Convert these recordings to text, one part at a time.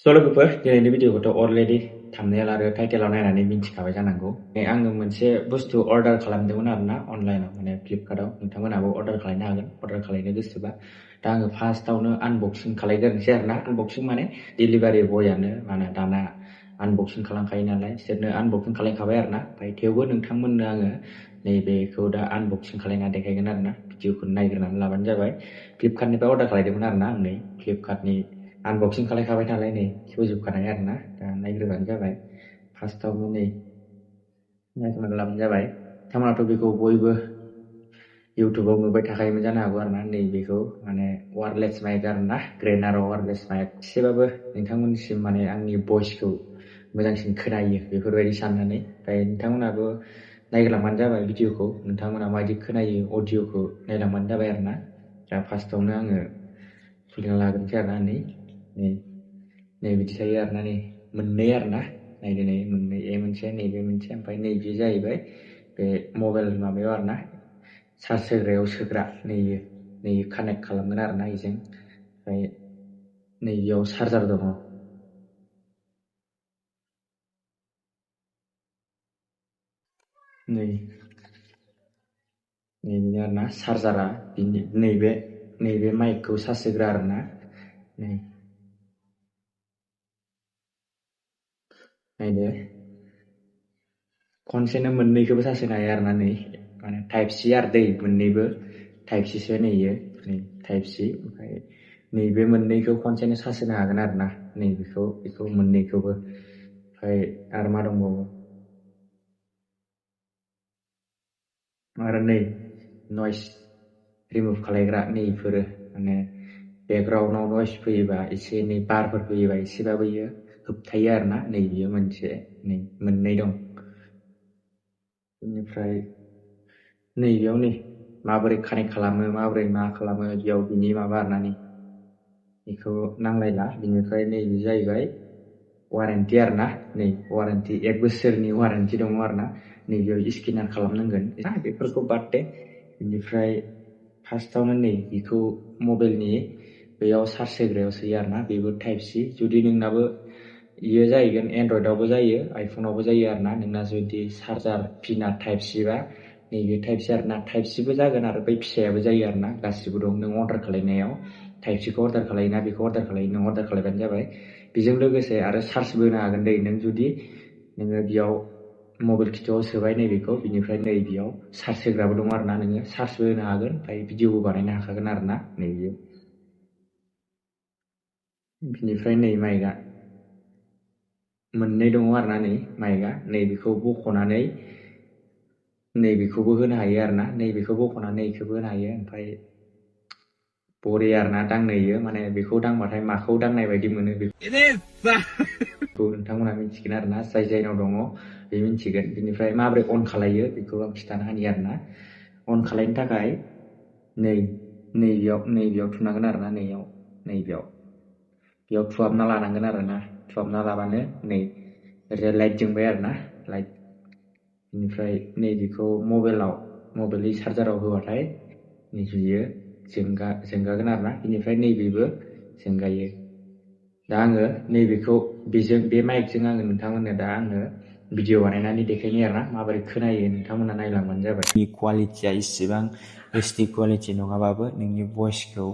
लोगोफोर दिनैनि भिडिअखौथ' already thumbnail आरो टाइटेलाव नायनानै मिन्थिखाबाय जानांगौ। आङो मोनसे बुस्थु अर्डार खालामदोंमोन आरोना अनलाइनाव माने फ्लिपकार्टआव। नोंथांमोनाबो अर्डार खालामनो हागोन अर्डार खालामनो गोसोबा। दा आङो फार्स्टआवनो आनबक्सिं खालामग्रोनोसै आरोना। अनबक्सिं माने डिलिभारि बयानो माने दाना आनबक्सिं खालामखायो नालाय बिसोरनो आनबक्सिं खालामखाबाय आरोना। ओमफ्राय थेवबो नोंथांमोननो आङो नैबेखौ दा आनबक्सिं खालामना देखायगोन आरोना। भिडिअखौ नायग्रोनानै लाबानो जाबाय। फ्लिपकार्टनिफ्राय अर्डार खालामदोंमोन आरोना आं नै फ्लिपकार्टनि आनबक्सिं खालामखाबाय नालाय नै खेवजोबखानाय आरोना। दा नायग्रोबानो जाबाय। फार्स्टआवनो नै नायग्रोनानै लाबानो जाबाय। नोंथांमोनाथ' बेखौ बयबो इउटुबाव नुबाय थाखायोमोन जानो हागौ आरोना। नै बेखौ माने वायरलेस माइक आरोना ग्रेनार' वायरलेस माइक। एसेबाबो नोंथांमोननिसिम माने आंनि भइसखौ मोजांसिन खोनायो बेफोरबायदि साननानै। ओमफ्राय नोंथांमोनाबो नायग्रोलांबानो जाबाय भिडिअखौ। नोंथांमोना माबायदि खोनायो अडिअखौ नायलांबानो जाबाय आरोना। दा फार्स्टआवनो आङो खुलिना लाग्रोनोसै आरोना नै बिदि थायो आरोना नै मोननै आरोना। नायदो नै मोननै मोनसे नैबे मोनसे ओमफ्राय नैबे जाहैबाय बे मबाइल माबायाव आरोना चार्ज होग्रायाव सोग्रा नै कानेक्ट खालामगोन आरोना बेजों। ओमफ्राय नैबेयाव चार्जार दङ। नैबे आरोना चार्जारा नैबे माइकखौ चार्ज होग्रा आरोना। नै नायदो खनसेनो मोननैखौबो चार्ज होनो हायो आरोना। नै माने टाइप सी आरो दै मोननैबो टाइप सीसो नैयो नै टाइप सी। ओमफ्राय नैबे मोननैखौ खनसेनो चार्ज होनो हागोन आरोना। बेखौ मोननैखौबो। ओमफ्राय आरो मा दंबावो आरो नै नयस रिमुभ खालायग्रा नैफोरो माने बेकग्राउन्डआव नयस फैयोबा एसे एनै बारफोर फैयोबा एसेबाबो इयो होबथायो आरोना। नै बियो मोनसे नै मोननै दं। बेनिफ्राय नैबेयाव नै माबोरै कानेक्ट खालामो माबोरै मा खालामो बेयाव बिनि माबा आरोना नै बेखौ नांलायला। बिनिफ्राय नैबे जाहैबाय वारेन्टि आरोना। नै वारेन्टि 1 बोसोरनि वारेन्टि दङ आरोना। नैबेयाव स्केनार खालामनांगोन बेफोरखौ बाद दे। बेनिफ्राय फार्स्टआवनो नै बेखौ मबाइलनि बेयाव चार्ज होग्रायाव सोयो आरोना। बेबो टाइप सी। जुदि नोंनाबो इयो जाहैगोन एन्ड्रइडआवबो जायो आइफनावबो जायो आरोना। नोंना जुदि चार्जार पिना टाइप सी बा नैबे टाइप सी आरोना। टाइप सीबो जागोन आरो बै फिसायाबो जायो आरोना। गासिबो दं। नों अर्डार खालामनायाव टाइप सीखौ अर्डार खालायोना बेखौ अर्डार खालायो नों अर्डार खालायबानो जाबाय। बेजों लोगोसे आरो चार्जबो होनो हागोन दै नों जुदि नोङो बेयाव मबाइल खिथुआव सोबाय नैबेखौ। बिनिफ्राय नैबेयाव चार्ज होग्राबो दं आरोना। नोङो चार्जबो होनो हागोन ओमफ्राय भिडिअबो बानायनो हाखागोन आरोना नैबेयो। बिनिफ्राय नै माइकआ मोननै दङ आरोना। नै माइकआ नैबेखौ बख'नानै नैबेखौबो होनो हायो आरोना। नैबेखौ बख'नानै बेखौबो होनो हायो। ओमफ्राय बरिया आरोना दांनो इयो माने बेखौ दांबाथाय माखौ दांनाय बायदि मोनो बेखौ नोंथांमोना मिथिगोन आरोना। जायनाव दङ बे मिथिगोन। बिनिफ्राय माबोरै अन खालायो बेखौ आं खिन्थानो हायो आरोना। अन खालायनो थाखाय नैबेयाव थुनांगोन आरोना। बेयाव थुहाबना लानांगोन आरोना। थुहाबना लाबानो नै ओरैजाय लाइट जोंबाय आरोना लाइट। बेनिफ्राय नैबेखौ मबाइलनि चार्जाराव होबाथाय बियो जोंगागोन आरोना। बेनिफ्राय नैबेबो जोंगायो। दा आङो नैबेखौ बे माइकजों आङो नोंथांमोननो दा आङो भिडिअ बानायनानै देखायनि आरोना। माबोरै खोनायो नोंथांमोना नायलांबानो जाबाय। क्वालिटिया इसेबां एचडि क्वालिटि नङाबाबो नोंनि भइसखौ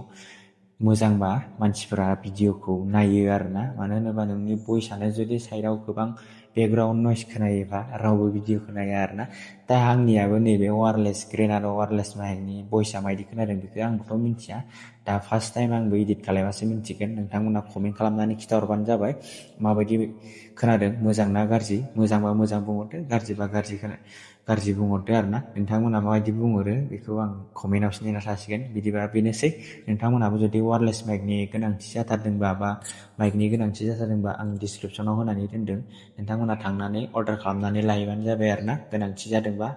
मोजांबा मानसिफोरा भिडिअखौ नायो आरोना। मानो होनोबा नोंनि भइसआनो जुदि साइडआव गोबां बेकग्राउन्ड नयस खोनायोबा रावबो भिडिअखौ नाया आरोना। दा आंनियाबो नैबे वायरलेस ग्रेनार' वायरलेस माइकनि भइसआ माबायदि खोनादों बेखौ आंबोथ' मिथिया। दा फार्स्ट टाइम आंबो इडिट खालामबासो मिथिगोन। नोंथांमोना कमेन्ट खालामनानै खिन्थाहरबानो जाबाय माबायदि खोनादों मोजां ना गाज्रि। मोजांबा मोजां बुंहरदो गाज्रिबा गाज्रि बुंहरदो आरोना। नोंथांमोना माबायदि बुंहरो बेखौ आं कमेन्टआवसो नेना थासिगोन। बिदिबा बेनोसै। नोंथांमोनाबो जुदि वायरलेस माइकनि गोनांथि जाथारदोंबा बा माइकनि गोनांथि जाथारदोंबा आं डिसक्रिपसनाव होनानै दोनदों। नोंथांमोना थांनानै अर्डार खालामनानै लायोबानो जाबाय आरोना गोनांथि जादोंबा।